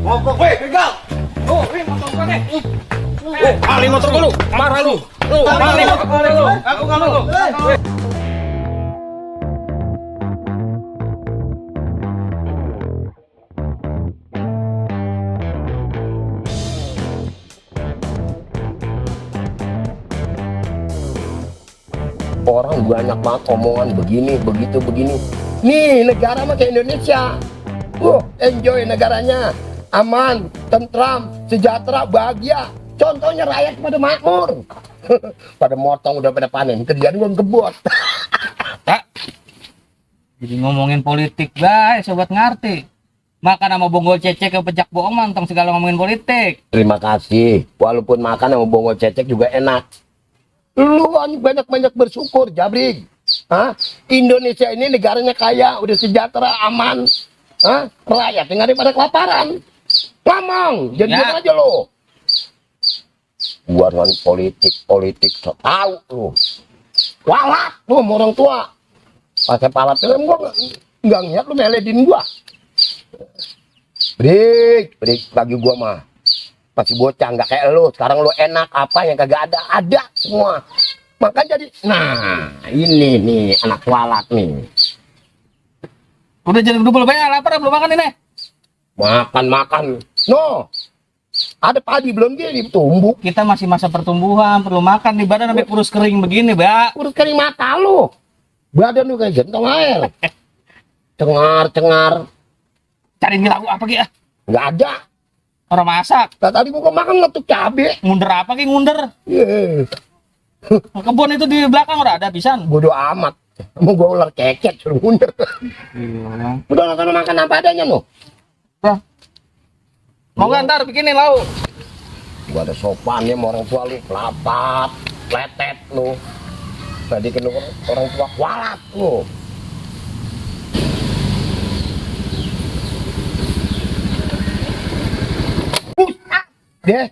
Mogok, weh, begal. Oh, ini motor gua nih. Kali motor gua lu, marah lu. Kali motor gua lu. Aku enggak lu. Orang banyak banget omongan begini, begitu, begini. Nih, negara mah kayak Indonesia. Enjoy negaranya. Aman, tentram, sejahtera, bahagia. Contohnya rakyat pada makmur. Pada motong udah pada panen, kerjaan gua ngebot. Tak. Jadi ngomongin politik, guys, sobat ngerti. Makan sama bonggol cecek ke pejak bohong mantong segala ngomongin politik. Terima kasih. Walaupun makan sama bonggol cecek juga enak. Lu banyak-banyak bersyukur, Jabrik. Hah? Indonesia ini negaranya kaya, udah sejahtera, aman. Hah? Rakyat yang daripada kelaparan. Ngomong, jadi diam aja lo. Gua dengan politik, so tau lu. Walak lu sama orang tua. Pakai pala film gua nggak ngeliat lu meledin gua. Brik, bagi gua mah. Masih bocah, nggak kayak lu. Sekarang lu enak, apa yang kagak ada semua. Maka jadi, nah ini nih anak walak nih. Udah jadi double banyak, lapar belum makan ini? Makan. No, ada padi belum gini tumbuh. Kita masih masa pertumbuhan, perlu makan di badan sampai kurus kering begini, Mbak. Kurus kering mata lu. Badan lu kayak gentong air. Cengar. Cari mie lauk apa ya? Nggak ada. Orang masak. Nah, tadi gua makan ngetuk cabe. Ngunder apa ki ngunder? Yeah. Kebun itu di belakang udah ada pisan. Bodoh amat. Mau gua ular keket suruh mundur. Iya. Udah nonton makan apa adanya lu. Wah. Mau nggak ntar bikinin lauk? Gua ada sopannya sama orang tua lu, pelapat, letet lu. Tadi kena orang tua kualat lu. Deh,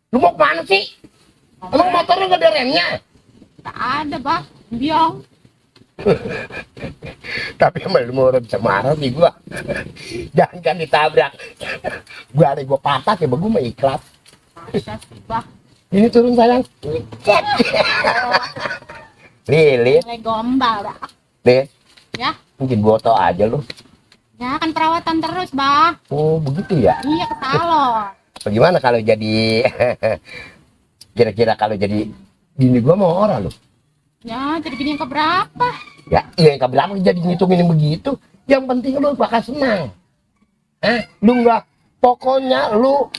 lu mau kemana sih? Emang motornya nggak ada remnya? Tak ada, Bah. Biong. Tapi emang lu mau bisa marah nih gua. Jangan kan ditabrak. Gua patah ya, gua mah ikhlas. Masa sih, Bah? Ini turun sayang. Cet. Lili, Mulai gombal, Bah. deh, Ya, mungkin boto aja lu. ya kan perawatan terus, Bah. Oh begitu ya. Iya, ke salon. Bagaimana kalau jadi kira-kira kalau jadi bini gua mau orang lu? Ya, jadi bini yang keberapa? Ya, iya yang keberapa jadi ngitungin begitu. Yang penting lu bakal senang. Lu nggak, pokoknya lu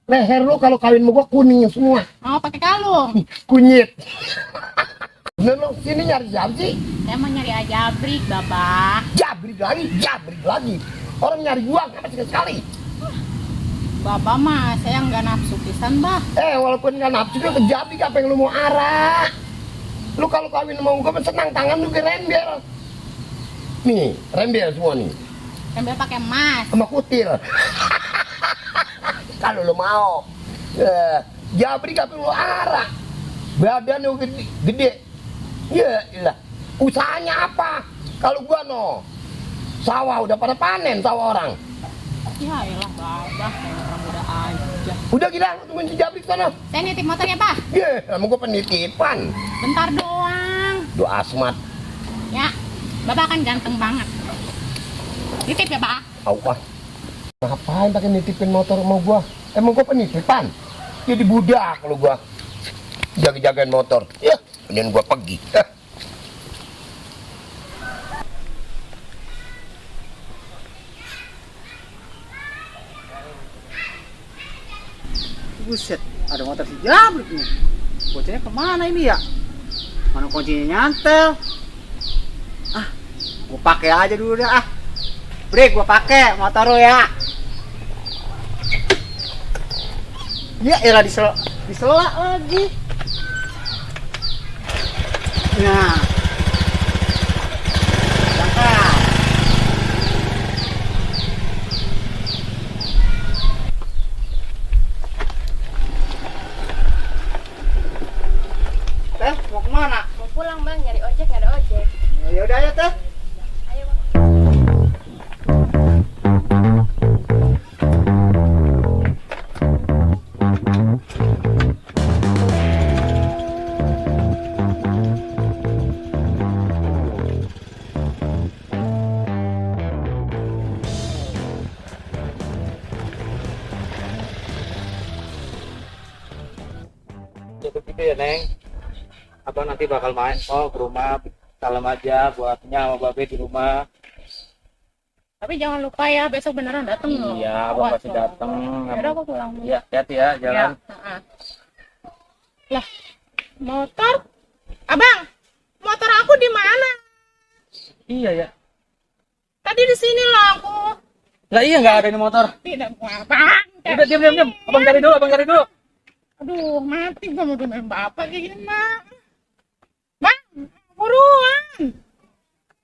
leher lu kalau kawin sama gua kuning semua. Mau pakai kalung? Kunyit. Bener lu sini nyari siapa sih? Saya mau nyari aja Jabrik, Bah. Jabrik lagi. Orang nyari gua nggak sekali. Bapak mah saya nggak nafsu pisan, Bah. Walaupun nggak nafsu lu ke Jabrik, apa yang lu mau arah? Lu kalau kawin sama gua senang tangan lu ke rembel. Nih, rembel semua nih. Sambil pakai emas. Sama kutil. Kalau lu mau. Jabrik apa lu arah? Badan lu gede. Ya ilah. Usahanya apa? Kalau gua sawah udah pada panen sawah orang. Ya elah, Babah, kayak orang muda aja. Udah gila, tungguin si Jabrik sana. Saya nitip motor ya, Pak. Sama gua penitipan. Bentar doang. Doa asmat. Ya, Bapak kan ganteng banget. Nitip ya, Pak. Apa? Ngapain pakai nitipin motor sama gua? Emang gua penitipan? Jadi budak kalau gua jaga-jagain motor. Ya, kemudian gua pergi. Buset, ada motor si Jabrik nih. Bocahnya kemana ini ya? Mana kuncinya nyantel? Gua pakai aja dulu dah. Brik, gua pakai motor lo ya. Ya elah disela lagi. Nah. Cakep. Teh, mau kemana? Mau pulang bang, nyari ojek nggak ada ojek. Ya udah ya teh. Ayo bang. tutup gitu ya Neng. Abang nanti bakal main ke rumah. Salam aja buatnya sama Babe di rumah. Tapi jangan lupa ya, besok beneran dateng loh. Iya, abang pasti datang. Yaudah aku pulang dulu. Iya, hati-hati ya jalan. Ya, lah, motor? Abang, motor aku di mana? Iya ya. Tadi di sini loh aku. Lah iya nggak ada ini motor. Tidak gua abang. Udah diam. Abang cari dulu. Aduh, mati gua mau dengerin bapak kayak gini, Mak. Bang, buruan.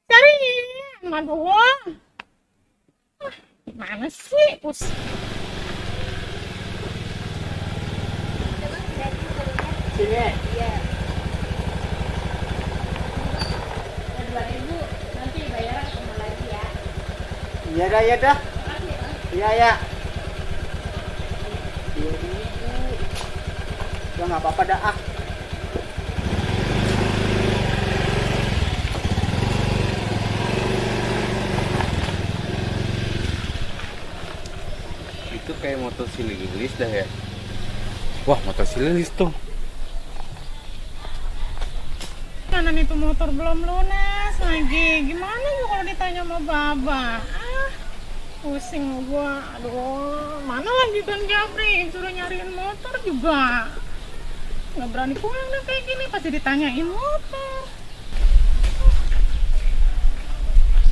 Cariin. Aduh. Gimana sih? Sini. Iya. Ada 2.000, nanti bayaran sama lagi ya. Iya dah. Iya ya. 2.000. Ya nggak apa-apa dah ah. Itu kayak motor si Lilis dah ya. Wah, motor si Lilis tuh. Kanan itu motor belum lunas lagi. Gimana gua kalau ditanya sama Baba? Pusing gua. Aduh, mana lagi Bang Jabri? Suruh nyariin motor juga. Nggak berani pulang deh kayak gini, pasti ditanyain motor.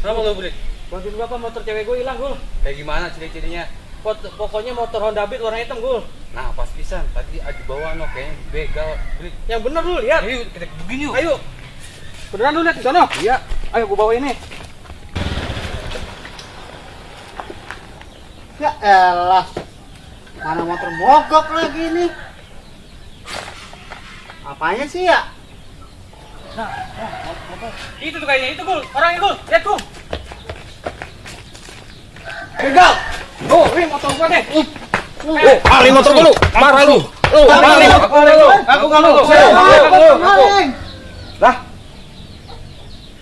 Kenapa lu Brik? Bantuin gua apa motor cewek gue hilang Gul. Kayak gimana ciri-cirinya? Pokoknya motor Honda Beat warna hitam Gul. Nah, pas pisan. Tadi di bawah no kayaknya begal. Beli. Yang bener lu lihat. Ayo kita begini yuk. Ayo. Beneran lu lihat di sono? Iya. Ayo gua bawa ini. Ya elah. Mana motor mogok lagi nih? Apanya sih ya? Itu tuh kayaknya itu Gul. Orangnya Gul. Lihat Gul. Begal. Oh, ini motor gua deh. Paling motor lu, marah lu. Paling Aku nggak lu. Maling. Lah,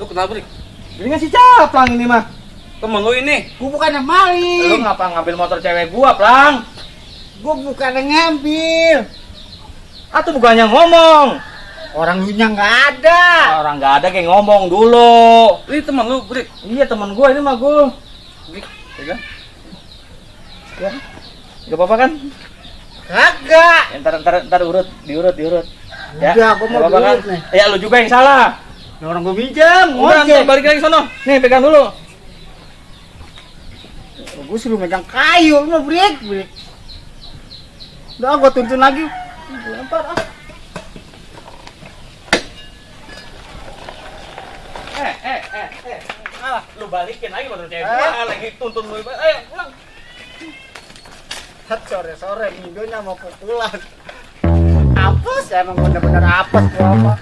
Lu kenapa, Brik? ini kan si Caplang ini mah. Temen lu ini. Gua bukannya Lu maling. ngapa ngambil motor cewek gua, Plang? Gua bukannya ngambil. Atau bukannya ngomong? Orang lunya nggak ada. Orang nggak ada kayak ngomong dulu. Ini temen lu, Brik. Iya teman gua ini mah gua. Brik, pegang. Ya, nggak apa-apa kan? Kagak. Ya, ntar diurut. Ya, Udah, gua mau nggak apa-apa kan? duit nih. Ya lu juga yang salah. Nah, orang gua minjem. Udah, ntar Ngojek. balik lagi sono. Nih pegang dulu. Gua suruh megang kayu, lu mau break. Udah, gua tuntun lagi. Lempar ah. Alah, lu balikin lagi motor cewek gua. Lagi tuntun lu. Ayo, pulang. Sore-sore Indonya mau pukulan. Apes, emang bener-bener apes gua apa.